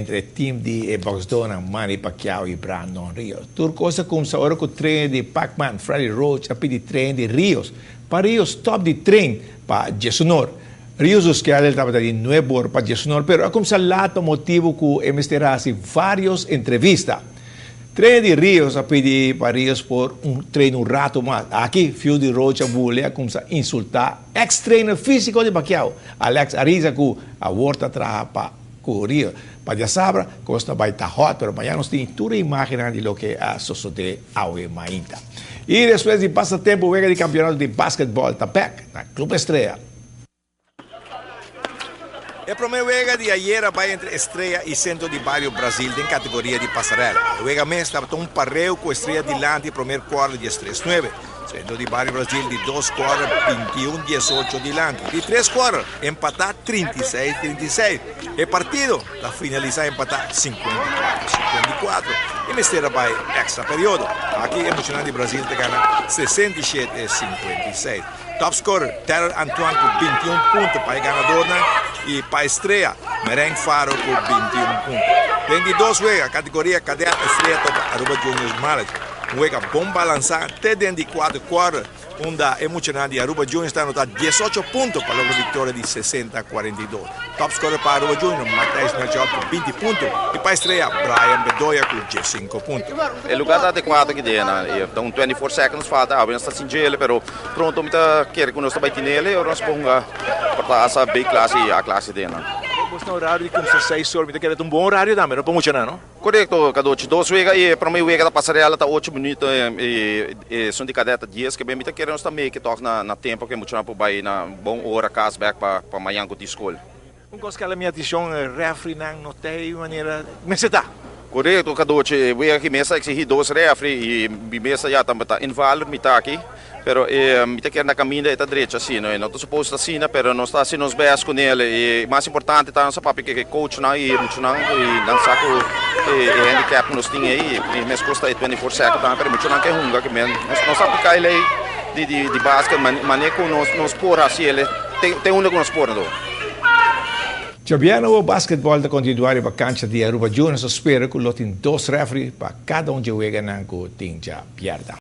Entre e team di e boxdónan Manny Pacquiao y Brandon Rios. Tur cos a cumsa ora cu trainer di Pacman, Freddie Roach a pidi trainer di Rios pa Rios stop di train pa djesunor. Rios su schedule tabata di nuebor pa djesunor pero a cumsa laat pa motibo cu e mester a haci varios entrevista. Trainer di Rios a pidi pa Rios por un train un rato mas. Aki fiu di Roach a buli a cumsa insulta ex trainer fisico di Pacquiao, Alex Ariza cu awor ta traha pa Ku Rio. Pa diasabra kos ta bai ta hot, pero mañana nos tin tur e imagennan di loke a sosodé awe mainta. I despues di basta tempu wega di kampionato di basketbòl ta bèk na Club Estrella. E promé wega di ayera bai entre Estrella i Centro di Bario Brasil den kategoria di pasarela. E wega mes tabata un pareu ku Estrella dilanti e promer kuarter 13 nuebe. Centro di Bario Brasil di dos kuarter 21 18 dilanti. Di tres kuarter empatá 36 36. E partido ta finalisá empatá 54 54 i mester a bai extra periodo. Aki e muchanan di Brasil ta gana 67 56. Top scorer Terrell Antoine ku 21 punto pa e ganadornan i pa Estrella Mereng Faro ku 21 punto. Den di dos wega kategoria kadet Estrella topa Aruba Juniors Mallet. Un wega bon balansá te den di kuater kuarter unda e muchanan di Aruba Juniors ta anotá 18 punto pa logra viktoria di 60 42. Top scorer pa Aruba Junior, Matthijs Melchior ku 20 punto i pa Estrella, Brian Bedoya ku 15 punto. E lugar ta adecuado aki den nan. E ta un 24 seconds falta awe nos ta sin djele pero pronto mi ta kere cu nos ta bay tinele ora nos por hunga por ta asa B clase y A clase den nan. Bos na horario di cuminsa 6 or mi ta kere ta un bon horario tambe no pa muchanan no. Korekto, Kadochi. Dos wega i e prome wega ta pasa real ta ocho minuto i esun di kadet ta dies. Ke ben mi ta kere nos ta meke tòg na tempo ke muchanan por bai na bon ora kas bèk pa mañan ku tin skol. Un kos ku a la mi atenshon, rèfrinan no ta e manera mester ta. Korekto, Kadochi. E wega aki mes a eksihí dos rèfri i mi mes ya ta invalid mi ta aki. Pero e mi ta kere na kaminda e ta drecha asina. E no ta supos ta asina, pero nos ta hasi nos best ku nel. E mas importante ta nos a papia ku e coachnan i e muchanan i nan sa ku e handicap ku nos tin ei. I meskos ta e 24 second tambe, pero e muchanan ke hunga ke men. Nos a apliká e lei di di basket manera ku nos nos por hasi el te unda ku nos por anto. Djabièrnè awor basketbòl ta kontinuá riba kancha di Aruba Juniors. Nos spera ku lo tin dos rèfri pa kada un dje weganan ku tin djabièrnè.